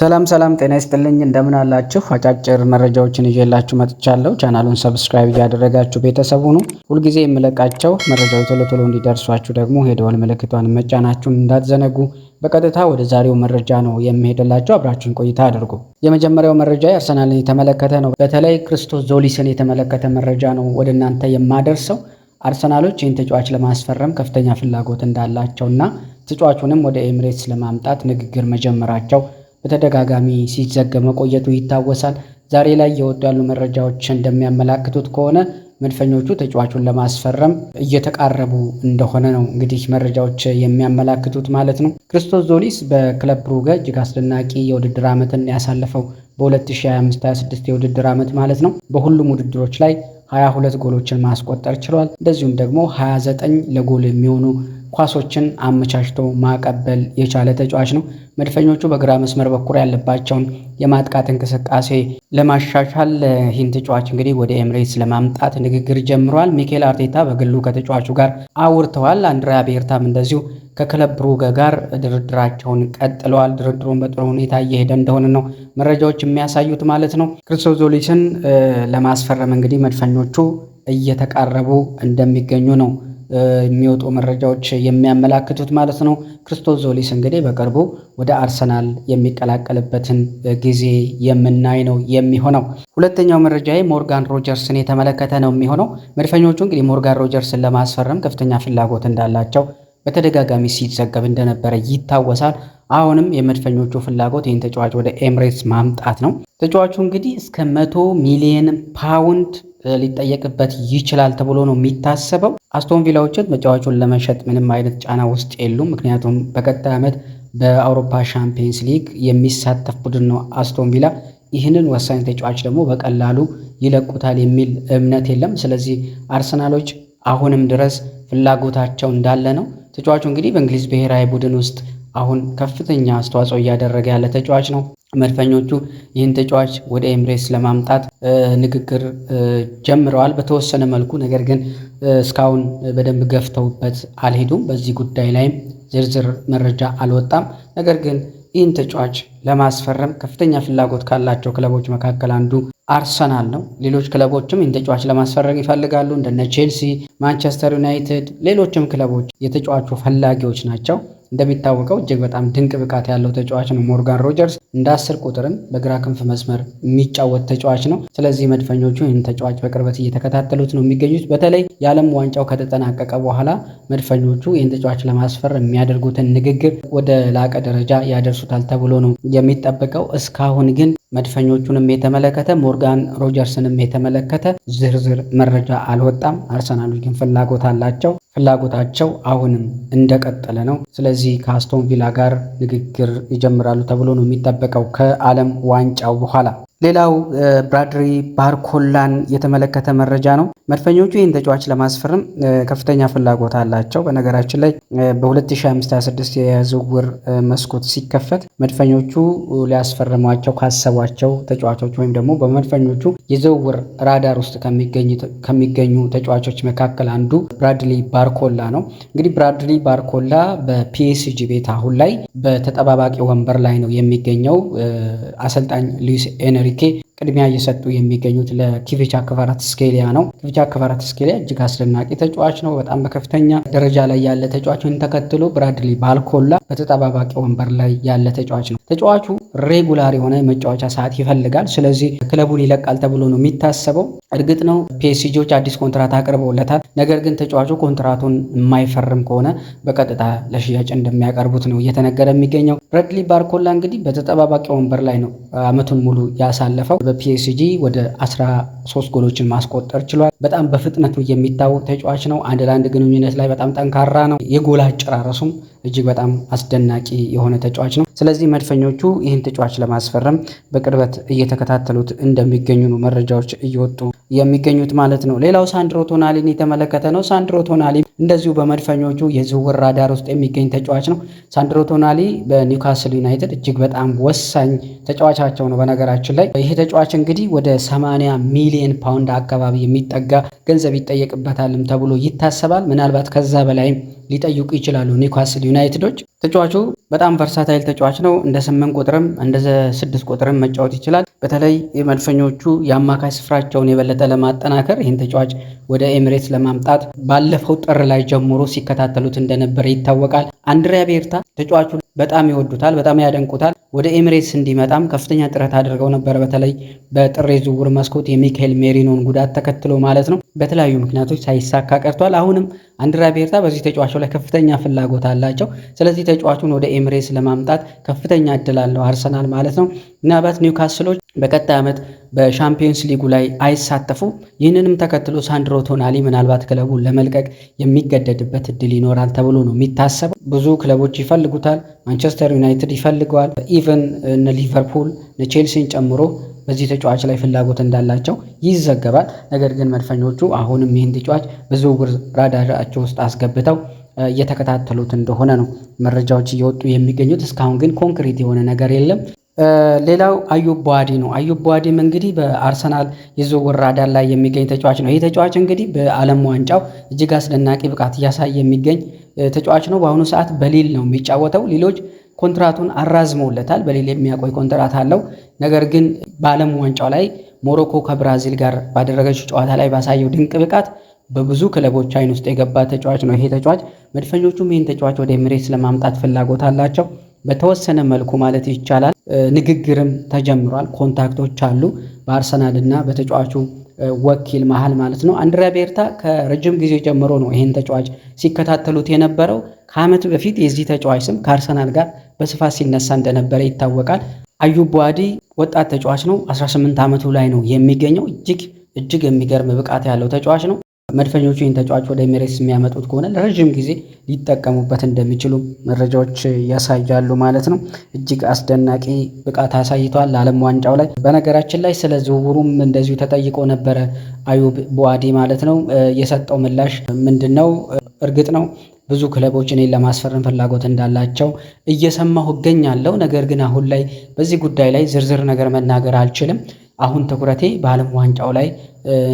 ሰላም ሰላም፣ ጤና ይስጥልኝ፣ እንደምን አላችሁ? አጫጭር መረጃዎችን ይዤላችሁ መጥቻለሁ። ቻናሉን subscribe እያደረጋችሁ ቤተሰብ ሁኑ። ሁልጊዜ የምለቃቸው መረጃዎች ቶሎ ቶሎ እንዲደርሷችሁ ደግሞ የደወል ምልክቷን መጫናችሁን እንዳትዘነጉ። በቀጥታ ወደ ዛሬው መረጃ ነው የምሄድላችሁ። አብራችሁን ቆይታ አድርጉ። የመጀመሪያው መረጃ አርሰናልን የተመለከተ ነው። በተለይ ክርስቶስ ዞሊስን የተመለከተ መረጃ ነው ወደ እናንተ የማደርሰው። አርሰናሎች ይህን ተጫዋች ለማስፈረም ከፍተኛ ፍላጎት እንዳላቸውና ተጫዋቹንም ወደ ኤሚሬትስ ለማምጣት ንግግር መጀመራቸው በተደጋጋሚ ሲዘገብ መቆየቱ ይታወሳል። ዛሬ ላይ የወጡ ያሉ መረጃዎች እንደሚያመላክቱት ከሆነ መድፈኞቹ ተጫዋቹን ለማስፈረም እየተቃረቡ እንደሆነ ነው እንግዲህ መረጃዎች የሚያመላክቱት ማለት ነው። ክርስቶስ ዞሊስ በክለብ ብሩገ እጅግ አስደናቂ የውድድር ዓመትን ያሳለፈው በ2025/26 የውድድር ዓመት ማለት ነው። በሁሉም ውድድሮች ላይ 22 ጎሎችን ማስቆጠር ችሏል። እንደዚሁም ደግሞ 29 ለጎል የሚሆኑ ኳሶችን አመቻችቶ ማቀበል የቻለ ተጫዋች ነው። መድፈኞቹ በግራ መስመር በኩል ያለባቸውን የማጥቃት እንቅስቃሴ ለማሻሻል ይህን ተጫዋች እንግዲህ ወደ ኤምሬትስ ለማምጣት ንግግር ጀምረዋል። ሚኬል አርቴታ በግሉ ከተጫዋቹ ጋር አውርተዋል። አንድሪያ ቤርታም እንደዚሁ ከክለብ ብሩገ ጋር ድርድራቸውን ቀጥለዋል። ድርድሩን በጥሩ ሁኔታ እየሄደ እንደሆነ ነው መረጃዎች የሚያሳዩት ማለት ነው። ክርስቶስ ዞሊስን ለማስፈረም እንግዲህ መድፈኞቹ እየተቃረቡ እንደሚገኙ ነው የሚወጡ መረጃዎች የሚያመላክቱት ማለት ነው። ክርስቶስ ዞሊስ እንግዲህ በቅርቡ ወደ አርሰናል የሚቀላቀልበትን ጊዜ የምናይ ነው የሚሆነው። ሁለተኛው መረጃ ሞርጋን ሮጀርስን የተመለከተ ነው የሚሆነው። መድፈኞቹ እንግዲህ ሞርጋን ሮጀርስን ለማስፈረም ከፍተኛ ፍላጎት እንዳላቸው በተደጋጋሚ ሲዘገብ እንደነበረ ይታወሳል። አሁንም የመድፈኞቹ ፍላጎት ይህን ተጫዋች ወደ ኤምሬትስ ማምጣት ነው። ተጫዋቹ እንግዲህ እስከ 100 ሚሊየን ፓውንድ ሊጠየቅበት ይችላል ተብሎ ነው የሚታሰበው። አስቶን ቪላዎችን ተጫዋቹን ለመሸጥ ምንም አይነት ጫና ውስጥ የሉም። ምክንያቱም በቀጣይ ዓመት በአውሮፓ ሻምፒየንስ ሊግ የሚሳተፍ ቡድን ነው አስቶን ቪላ። ይህንን ወሳኝ ተጫዋች ደግሞ በቀላሉ ይለቁታል የሚል እምነት የለም። ስለዚህ አርሰናሎች አሁንም ድረስ ፍላጎታቸው እንዳለ ነው። ተጫዋቹ እንግዲህ በእንግሊዝ ብሔራዊ ቡድን ውስጥ አሁን ከፍተኛ አስተዋጽኦ እያደረገ ያለ ተጫዋች ነው። መድፈኞቹ ይህን ተጫዋች ወደ ኤምሬትስ ለማምጣት ንግግር ጀምረዋል በተወሰነ መልኩ። ነገር ግን እስካሁን በደንብ ገፍተውበት አልሄዱም። በዚህ ጉዳይ ላይም ዝርዝር መረጃ አልወጣም። ነገር ግን ይህን ተጫዋች ለማስፈረም ከፍተኛ ፍላጎት ካላቸው ክለቦች መካከል አንዱ አርሰናል ነው። ሌሎች ክለቦችም ይህን ተጫዋች ለማስፈረም ይፈልጋሉ። እንደነ ቼልሲ፣ ማንቸስተር ዩናይትድ፣ ሌሎችም ክለቦች የተጫዋቹ ፈላጊዎች ናቸው። እንደሚታወቀው እጅግ በጣም ድንቅ ብቃት ያለው ተጫዋች ነው ሞርጋን ሮጀርስ። እንደ 10 ቁጥርም በግራ ክንፍ መስመር የሚጫወት ተጫዋች ነው። ስለዚህ መድፈኞቹ ይህን ተጫዋች በቅርበት እየተከታተሉት ነው የሚገኙት። በተለይ የዓለም ዋንጫው ከተጠናቀቀ በኋላ መድፈኞቹ ይህን ተጫዋች ለማስፈር የሚያደርጉትን ንግግር ወደ ላቀ ደረጃ ያደርሱታል ተብሎ ነው የሚጠበቀው። እስካሁን ግን መድፈኞቹንም የተመለከተ ሞርጋን ሮጀርስንም የተመለከተ ዝርዝር መረጃ አልወጣም። አርሰናሎች ግን ፍላጎት አላቸው። ፍላጎታቸው አሁንም እንደቀጠለ ነው። ስለዚህ ከአስቶን ቪላ ጋር ንግግር ይጀምራሉ ተብሎ ነው የሚጠበቀው ከዓለም ዋንጫው በኋላ። ሌላው ብራድሊ ባርኮላን የተመለከተ መረጃ ነው። መድፈኞቹ ይህን ተጫዋች ለማስፈረም ከፍተኛ ፍላጎት አላቸው። በነገራችን ላይ በ2025/26 የዝውውር መስኮት ሲከፈት መድፈኞቹ ሊያስፈርሟቸው ካሰቧቸው ተጫዋቾች ወይም ደግሞ በመድፈኞቹ የዝውውር ራዳር ውስጥ ከሚገኙ ተጫዋቾች መካከል አንዱ ብራድሊ ባርኮላ ነው። እንግዲህ ብራድሊ ባርኮላ በፒኤስጂ ቤት አሁን ላይ በተጠባባቂ ወንበር ላይ ነው የሚገኘው። አሰልጣኝ ሉዊስ ኤንሪኬ ቅድሚያ እየሰጡ የሚገኙት ለኪቪቻ ክቫራትስኬሊያ ነው። ኪቪቻ ክቫራትስኬሊያ እጅግ አስደናቂ ተጫዋች ነው። በጣም በከፍተኛ ደረጃ ላይ ያለ ተጫዋችን ተከትሎ ብራድሊ ባርኮላ በተጠባባቂ ወንበር ላይ ያለ ተጫዋች ነው። ተጫዋቹ regular የሆነ መጫወቻ ሰዓት ይፈልጋል። ስለዚህ ክለቡን ይለቃል ተብሎ ነው የሚታሰበው። እርግጥ ነው ፒኤስጂዎች አዲስ ኮንትራት አቅርበውለታል። ነገር ግን ተጫዋቹ ኮንትራቱን የማይፈርም ከሆነ በቀጥታ ለሽያጭ እንደሚያቀርቡት ነው እየተነገረ የሚገኘው። ብራድሊ ባርኮላ እንግዲህ በተጠባባቂ ወንበር ላይ ነው አመቱን ሙሉ ያሳለፈው። በፒኤስጂ ወደ 13 ጎሎችን ማስቆጠር ችሏል። በጣም በፍጥነቱ የሚታወቅ ተጫዋች ነው። አንድ ለአንድ ግንኙነት ላይ በጣም ጠንካራ ነው። የጎል አጨራረሱም እጅግ በጣም አስደናቂ የሆነ ተጫዋች ነው። ስለዚህ መድፈኞቹ ይህን ተጫዋች ለማስፈረም በቅርበት እየተከታተሉት እንደሚገኙ ነው መረጃዎች እየወጡ የሚገኙት ማለት ነው። ሌላው ሳንድሮ ቶናሊን የተመለከተ ነው። ሳንድሮ ቶናሊ እንደዚሁ በመድፈኞቹ የዝውውር ራዳር ውስጥ የሚገኝ ተጫዋች ነው። ሳንድሮ ቶናሊ በኒውካስል ዩናይትድ እጅግ በጣም ወሳኝ ተጫዋቻቸው ነው። በነገራችን ላይ ይህ ተጫዋች እንግዲህ ወደ 80 ሚሊዮን ፓውንድ አካባቢ የሚጠጋ ገንዘብ ይጠየቅበታልም ተብሎ ይታሰባል። ምናልባት ከዛ በላይም ሊጠይቁ ይችላሉ ኒውካስል ዩናይትዶች። ተጫዋቹ በጣም versatile ተጫዋች ነው። እንደ 8 ቁጥርም እንደ 6 ቁጥርም መጫወት ይችላል። በተለይ የመድፈኞቹ የአማካይ ስፍራቸውን የበለጠ ለማጠናከር ይህን ተጫዋች ወደ ኤሚሬትስ ለማምጣት ባለፈው ጥር ላይ ጀምሮ ሲከታተሉት እንደነበረ ይታወቃል። አንድሪያ ቤርታ ተጫዋቹ በጣም ይወዱታል፣ በጣም ያደንቁታል። ወደ ኤሚሬትስ እንዲመጣም ከፍተኛ ጥረት አድርገው ነበር። በተለይ በጥር የዝውውር መስኮት የሚካኤል ሜሪኖን ጉዳት ተከትሎ ማለት ነው። በተለያዩ ምክንያቶች ሳይሳካ ቀርቷል። አሁንም አንድሪያ ቤርታ በዚህ ተጫዋቹ ላይ ከፍተኛ ፍላጎት አላቸው። ስለዚህ ተጫዋቹን ወደ ኤሚሬትስ ለማምጣት ከፍተኛ እድል አለው አርሰናል ማለት ነው። ምናልባት ኒውካስሎች በቀጣይ ዓመት በሻምፒዮንስ ሊጉ ላይ አይሳተፉም። ይህንንም ተከትሎ ሳንድሮ ቶናሊ ምናልባት ክለቡን ለመልቀቅ የሚገደድበት እድል ይኖራል ተብሎ ነው የሚታሰበው። ብዙ ክለቦች ይፈልጉታል። ማንቸስተር ዩናይትድ ይፈልገዋል። Even እነ ሊቨርፑል እነ ቼልሲን ጨምሮ በዚህ ተጫዋች ላይ ፍላጎት እንዳላቸው ይዘገባል። ነገር ግን መድፈኞቹ አሁንም ይህን ተጫዋች በዝውውር ራዳራቸው ውስጥ አስገብተው እየተከታተሉት እንደሆነ ነው መረጃዎች እየወጡ የሚገኙት። እስካሁን ግን ኮንክሪት የሆነ ነገር የለም። ሌላው አዩብ ቧዲ ነው። አዩብ ቧዲም እንግዲህ በአርሰናል የዝውውር ራዳር ላይ የሚገኝ ተጫዋች ነው። ይህ ተጫዋች እንግዲህ በዓለም ዋንጫው እጅግ አስደናቂ ብቃት እያሳየ የሚገኝ ተጫዋች ነው። በአሁኑ ሰዓት በሊል ነው የሚጫወተው። ሌሎች ኮንትራቱን አራዝመውለታል። በሊል የሚያቆይ ኮንትራት አለው። ነገር ግን በዓለም ዋንጫው ላይ ሞሮኮ ከብራዚል ጋር ባደረገችው ጨዋታ ላይ ባሳየው ድንቅ ብቃት በብዙ ክለቦች አይን ውስጥ የገባ ተጫዋች ነው ይሄ ተጫዋች። መድፈኞቹም ይህን ተጫዋች ወደ ኤሚሬትስ ለማምጣት ፍላጎት አላቸው። በተወሰነ መልኩ ማለት ይቻላል ንግግርም ተጀምሯል። Contact ኦች አሉ በአርሰናል እና በተጫዋቹ ወኪል መሀል ማለት ነው። አንድሪያ ቤርታ ከረጅም ጊዜ ጀምሮ ነው ይህን ተጫዋች ሲከታተሉት የነበረው። ከዓመት በፊት የዚህ ተጫዋች ስም ከአርሰናል ጋር በስፋት ሲነሳ እንደነበረ ይታወቃል። አዩብ ቧዲ ወጣት ተጫዋች ነው። 18 ዓመቱ ላይ ነው የሚገኘው። እጅግ እጅግ የሚገርም ብቃት ያለው ተጫዋች ነው። መድፈኞቹ ይህን ተጫዋች ወደ ኤሚሬትስ የሚያመጡት ከሆነ ለረዥም ጊዜ ሊጠቀሙበት እንደሚችሉ መረጃዎች ያሳያሉ ማለት ነው። እጅግ አስደናቂ ብቃት አሳይቷል ለዓለም ዋንጫው ላይ። በነገራችን ላይ ስለ ዝውውሩም እንደዚሁ ተጠይቆ ነበረ አዩብ ቡዋዲ ማለት ነው። የሰጠው ምላሽ ምንድን ነው? እርግጥ ነው ብዙ ክለቦች እኔን ለማስፈረም ፍላጎት እንዳላቸው እየሰማሁ እገኛለሁ። ነገር ግን አሁን ላይ በዚህ ጉዳይ ላይ ዝርዝር ነገር መናገር አልችልም። አሁን ትኩረቴ በዓለም ዋንጫው ላይ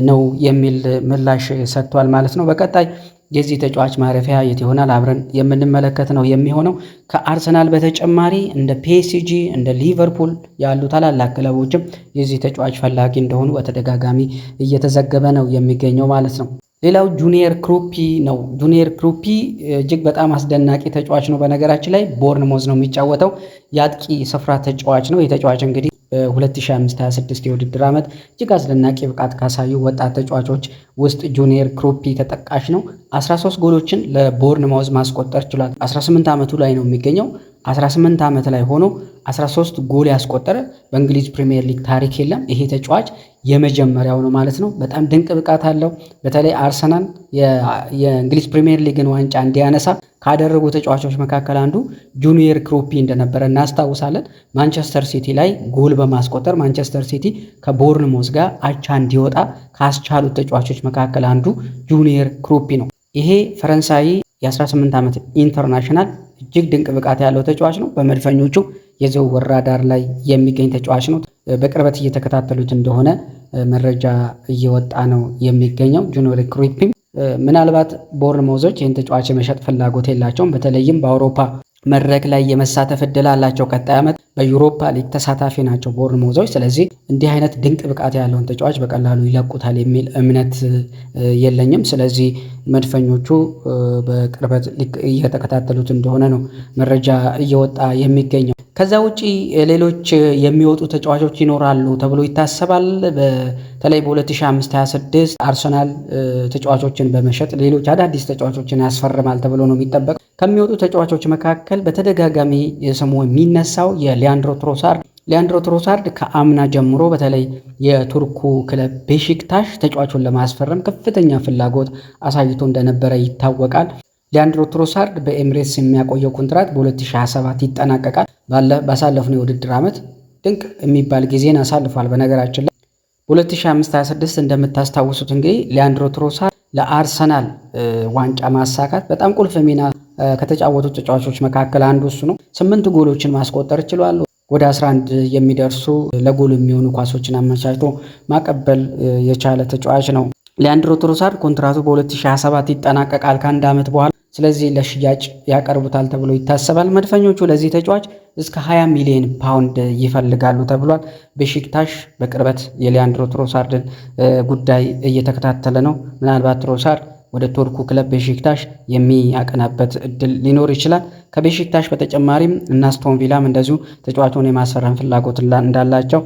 ነው የሚል ምላሽ ሰጥቷል ማለት ነው። በቀጣይ የዚህ ተጫዋች ማረፊያ የት ይሆናል አብረን የምንመለከት ነው የሚሆነው። ከአርሰናል በተጨማሪ እንደ ፒኤስጂ እንደ ሊቨርፑል ያሉ ታላላቅ ክለቦችም የዚህ ተጫዋች ፈላጊ እንደሆኑ በተደጋጋሚ እየተዘገበ ነው የሚገኘው ማለት ነው። ሌላው ጁኒየር ክሩፒ ነው። ጁኒየር ክሩፒ እጅግ በጣም አስደናቂ ተጫዋች ነው። በነገራችን ላይ ቦርንሞዝ ነው የሚጫወተው። የአጥቂ ስፍራ ተጫዋች ነው። የተጫዋች እንግዲህ በ2025/26 የውድድር ዓመት እጅግ አስደናቂ ብቃት ካሳዩ ወጣት ተጫዋቾች ውስጥ ጁኒየር ክሩፒ ተጠቃሽ ነው። 13 ጎሎችን ለቦርንማውዝ ማስቆጠር ችሏል። 18 ዓመቱ ላይ ነው የሚገኘው። 18 ዓመት ላይ ሆኖ 13 ጎል ያስቆጠረ በእንግሊዝ ፕሪሚየር ሊግ ታሪክ የለም። ይሄ ተጫዋች የመጀመሪያው ነው ማለት ነው። በጣም ድንቅ ብቃት አለው። በተለይ አርሰናል የእንግሊዝ ፕሪሚየር ሊግን ዋንጫ እንዲያነሳ ካደረጉ ተጫዋቾች መካከል አንዱ ጁኒየር ክሩፒ እንደነበረ እናስታውሳለን። ማንቸስተር ሲቲ ላይ ጎል በማስቆጠር ማንቸስተር ሲቲ ከቦርንሞዝ ጋር አቻ እንዲወጣ ካስቻሉት ተጫዋቾች መካከል አንዱ ጁኒየር ክሩፒ ነው። ይሄ ፈረንሳይ የ18 ዓመት international እጅግ ድንቅ ብቃት ያለው ተጫዋች ነው። በመድፈኞቹ የዝውውር ራዳር ላይ የሚገኝ ተጫዋች ነው። በቅርበት እየተከታተሉት እንደሆነ መረጃ እየወጣ ነው የሚገኘው። ጁኒየር ክሩፒም ምናልባት ቦርንሞዞች ይህን ተጫዋች የመሸጥ ፍላጎት የላቸውም። በተለይም በአውሮፓ መድረክ ላይ የመሳተፍ እድል አላቸው። ቀጣይ ዓመት በዩሮፓ ሊግ ተሳታፊ ናቸው ቦርንሞዞች። ስለዚህ እንዲህ አይነት ድንቅ ብቃት ያለውን ተጫዋች በቀላሉ ይለቁታል የሚል እምነት የለኝም። ስለዚህ መድፈኞቹ በቅርበት እየተከታተሉት እንደሆነ ነው መረጃ እየወጣ የሚገኘው። ከዛ ውጪ ሌሎች የሚወጡ ተጫዋቾች ይኖራሉ ተብሎ ይታሰባል። በተለይ በ2025/26 አርሰናል ተጫዋቾችን በመሸጥ ሌሎች አዳዲስ ተጫዋቾችን ያስፈርማል ተብሎ ነው የሚጠበቅ። ከሚወጡ ተጫዋቾች መካከል በተደጋጋሚ ስሙ የሚነሳው የሊያንድሮ ትሮሳርድ። ሊያንድሮ ትሮሳርድ ከአምና ጀምሮ በተለይ የቱርኩ ክለብ ቤሺክታሽ ተጫዋቹን ለማስፈረም ከፍተኛ ፍላጎት አሳይቶ እንደነበረ ይታወቃል። ሊያንድሮ ትሮሳርድ በኤምሬትስ የሚያቆየው ኮንትራት በ2027 ይጠናቀቃል። ባሳለፍነው የውድድር ዓመት ድንቅ የሚባል ጊዜን አሳልፏል። በነገራችን ላይ በ2025/26 እንደምታስታውሱት እንግዲህ ሊያንድሮ ትሮሳርድ ለአርሰናል ዋንጫ ማሳካት በጣም ቁልፍ ሚና ከተጫወቱ ተጫዋቾች መካከል አንዱ እሱ ነው። 8 ጎሎችን ማስቆጠር ችሏል። ወደ 11 የሚደርሱ ለጎል የሚሆኑ ኳሶችን አመቻችቶ ማቀበል የቻለ ተጫዋች ነው። ሊያንድሮ ትሮሳርድ ኮንትራቱ በ2027 ይጠናቀቃል ከአንድ ዓመት በኋላ። ስለዚህ ለሽያጭ ያቀርቡታል ተብሎ ይታሰባል። መድፈኞቹ ለዚህ ተጫዋች እስከ 20 ሚሊዮን ፓውንድ ይፈልጋሉ ተብሏል። ቤሺክታሽ በቅርበት የሊያንድሮ ትሮሳርድን ጉዳይ እየተከታተለ ነው። ምናልባት ትሮሳርድ ወደ ቱርኩ ክለብ ቤሺክታሽ የሚያቀናበት እድል ሊኖር ይችላል። ከቤሺክታሽ በተጨማሪም እነ አስቶን ቪላም እንደዚሁ ተጫዋቹን የማስፈረም ፍላጎት እንዳላቸው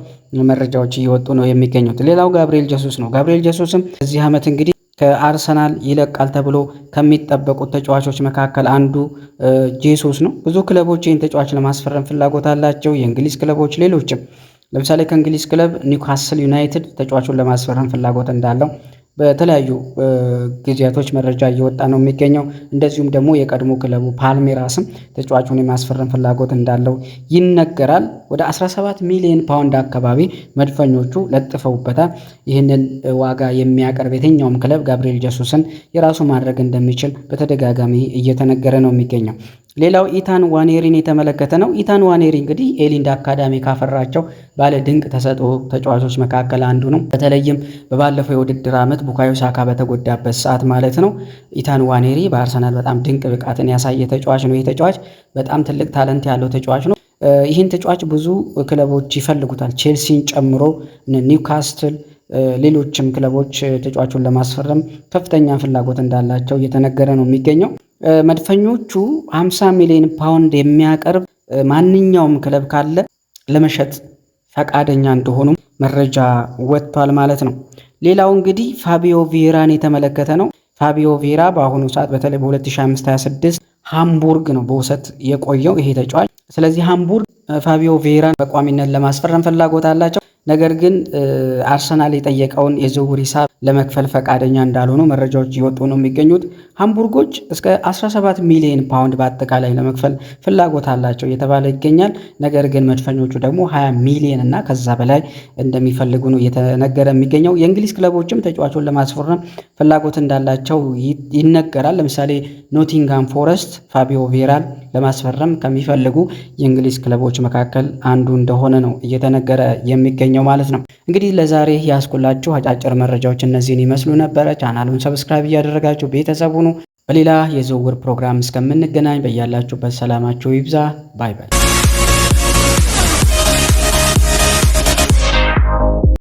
መረጃዎች እየወጡ ነው የሚገኙት። ሌላው ጋብሪኤል ጀሱስ ነው። ጋብሪኤል ጀሱስም በዚህ ዓመት እንግዲህ ከአርሰናል ይለቃል ተብሎ ከሚጠበቁት ተጫዋቾች መካከል አንዱ ጄሱስ ነው። ብዙ ክለቦች ይህን ተጫዋች ለማስፈረም ፍላጎት አላቸው። የእንግሊዝ ክለቦች፣ ሌሎችም። ለምሳሌ ከእንግሊዝ ክለብ ኒውካስል ዩናይትድ ተጫዋቹን ለማስፈረም ፍላጎት እንዳለው በተለያዩ ጊዜያቶች መረጃ እየወጣ ነው የሚገኘው። እንደዚሁም ደግሞ የቀድሞ ክለቡ ፓልሜራስም ተጫዋቹን የማስፈረም ፍላጎት እንዳለው ይነገራል። ወደ 17 ሚሊዮን ፓውንድ አካባቢ መድፈኞቹ ለጥፈውበታል። ይህንን ዋጋ የሚያቀርብ የትኛውም ክለብ ጋብሪኤል ጀሱስን የራሱ ማድረግ እንደሚችል በተደጋጋሚ እየተነገረ ነው የሚገኘው። ሌላው ኢታን ዋኔሪን የተመለከተ ነው። ኢታን ዋኔሪ እንግዲህ ኤሊንድ አካዳሚ ካፈራቸው ባለ ድንቅ ተሰጥኦ ተጫዋቾች መካከል አንዱ ነው። በተለይም በባለፈው የውድድር ዓመት ቡካዮ ሳካ በተጎዳበት ሰዓት ማለት ነው፣ ኢታን ዋኔሪ በአርሰናል በጣም ድንቅ ብቃትን ያሳየ ተጫዋች ነው። ይህ ተጫዋች በጣም ትልቅ talent ያለው ተጫዋች ነው። ይህን ተጫዋች ብዙ ክለቦች ይፈልጉታል። ቼልሲን ጨምሮ ኒውካስትል፣ ሌሎችም ክለቦች ተጫዋቹን ለማስፈረም ከፍተኛ ፍላጎት እንዳላቸው እየተነገረ ነው የሚገኘው። መድፈኞቹ 50 ሚሊዮን ፓውንድ የሚያቀርብ ማንኛውም ክለብ ካለ ለመሸጥ ፈቃደኛ እንደሆኑ መረጃ ወጥቷል ማለት ነው። ሌላው እንግዲህ ፋቢዮ ቪዬራን የተመለከተ ነው። ፋቢዮ ቪዬራ በአሁኑ ሰዓት በተለይ በ2025/26 ሃምቡርግ ነው በውሰት የቆየው ይሄ ተጫዋች። ስለዚህ ሃምቡርግ ፋቢዮ ቪዬራን በቋሚነት ለማስፈረም ፍላጎት አላቸው። ነገር ግን አርሰናል የጠየቀውን የዝውውር ሂሳብ ለመክፈል ፈቃደኛ እንዳልሆኑ መረጃዎች እየወጡ ነው የሚገኙት። ሃምቡርጎች እስከ 17 ሚሊዮን ፓውንድ በአጠቃላይ ለመክፈል ፍላጎት አላቸው እየተባለ ይገኛል። ነገር ግን መድፈኞቹ ደግሞ 20 ሚሊዮን እና ከዛ በላይ እንደሚፈልጉ ነው እየተነገረ የሚገኘው። የእንግሊዝ ክለቦችም ተጫዋቹን ለማስፈረም ፍላጎት እንዳላቸው ይነገራል። ለምሳሌ ኖቲንጋም ፎረስት ፋቢዮ ቪዬራን ለማስፈረም ከሚፈልጉ የእንግሊዝ ክለቦች መካከል አንዱ እንደሆነ ነው እየተነገረ የሚገኘው ማለት ነው። እንግዲህ ለዛሬ ያስኩላችሁ አጫጭር መረጃዎች እነዚህን ይመስሉ ነበረ። ቻናሉን subscribe እያደረጋችሁ ቤተሰብ ሁኑ። በሌላ የዝውውር ፕሮግራም እስከምንገናኝ በያላችሁበት ሰላማችሁ ይብዛ። Bye bye።